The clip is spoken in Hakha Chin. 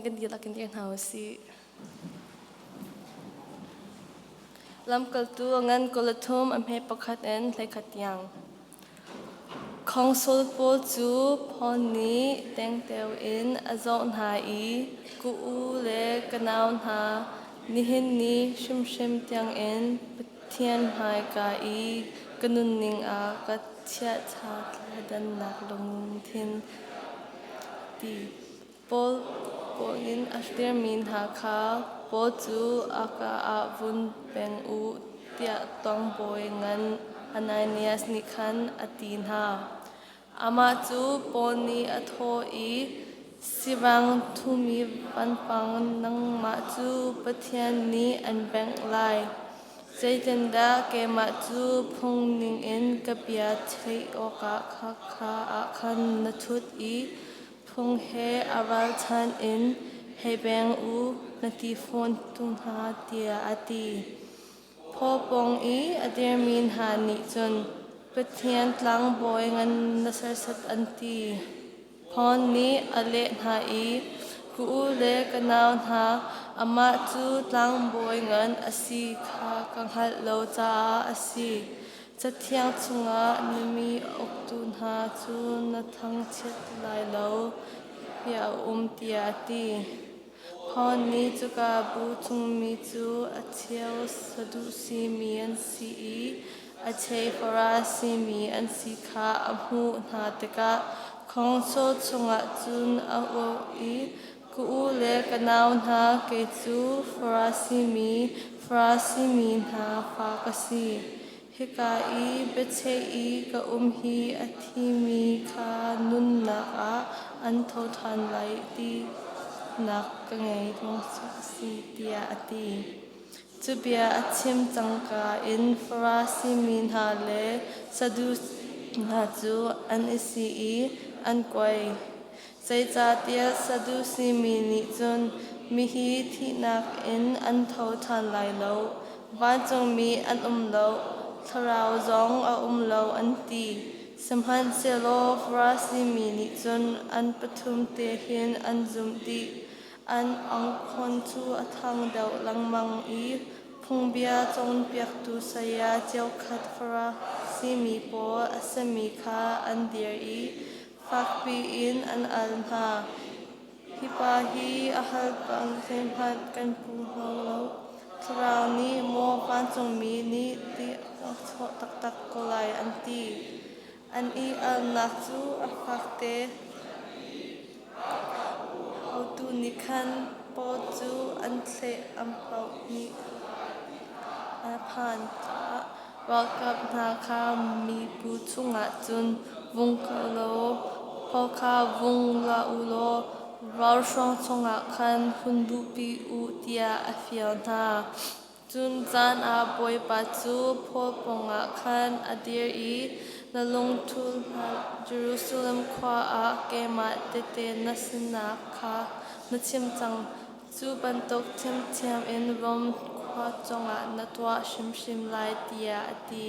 Kan dihlak in dir hna u sih. Lamkaltu a ngan 23 a hme pakhat in 11 tiang. Khawngsul pawl cu Paul nih tengteo in a zoh hna i ka u le ka nau hna nihin ni hrimhrim tiangin Pathian hmaika i ka nunning ah ka chiahcha thleidannak lungthin ti. Paul in a dirmi hna kha Paul cu a ka ah vun peng u tiah tlangbawi ngan Ananias nih khan a ti hna. Amah cu Paul nih a thawh i, Sivang thumi vanpang nangmah cu Pathian nih an bengh lai. Zeitindah keimah cu phung ningin ka bia theih awkah khakha ah khan na ṭhut i Phung he a ralchanh in hei beng u na ti fawn tung hna tiah a ti. Phaw pawng i a dirmi hna nih cun Pathian tlangbawi ngan na serhsat an ti. Paul nih a leh hna i, Ka u le ka nau hna, amah cu tlangbawi ngan a si kha ka hngalh lo caah a si. Cathiang chungah na mi uktu hna cu na thangchiat lai lo tiah a um tiah a ti. Paul nih cuka bu chungmi cu a cheu Sadusi mi an si i a cheu Farasi mi an si kha a hmuh hna tikah khawngsaw chungah cun a auh i, Ka u le ka nau hna, kei cu Farasi mi, Farasi mi hna fa ka si. Hika i biaceih i ka um hi a thimi kha nunnak ah an tho ṭhan lai tinak ka ngei lungsak a si, tiah a ti. Cu bia a chim cangka in Farasi mi hna le Sadusi hna cu an i si i an kuai. Zeicahtiah Sadusi mi nih cun mihi thihnak in an tho ṭhan lai lo, vancungmi an um lo, thlarau zong a um lo an ti. Sihmanhsehlaw Farasi mi nih cun an pathum te hin an zumh dih. An angkhawn cu a thang deuh lengmang i phungbia cawnpiaktu saya cheukhat Farasi mi pawl a simi kha an dir i Fakpi in an al hna. Hi pa hi a hal bang zeihmanh kan pu hna lo. Thlarau nih maw vancungmi nih ti a chuah taktak ko lai an ti. An i alnak cu a fak te. Hotu nih khan Paul cu an thleh an paoh nih a phan caah Ralkap hna kha mibu chungah cun vung kal law phaw kha vung la u law ralhruang chungah khan hun luhpi u tiah a fial hna. Cun zan ah Bawipa cu Paul pawngah khan a dir i, Na lungthul hlah, Jerusalem khua ah keimah tehte na sinak kha na chim cang. Cu bantuk ṭhiamṭhiam in Rom khua cungah na tuah hrimhrim lai tiah a ti.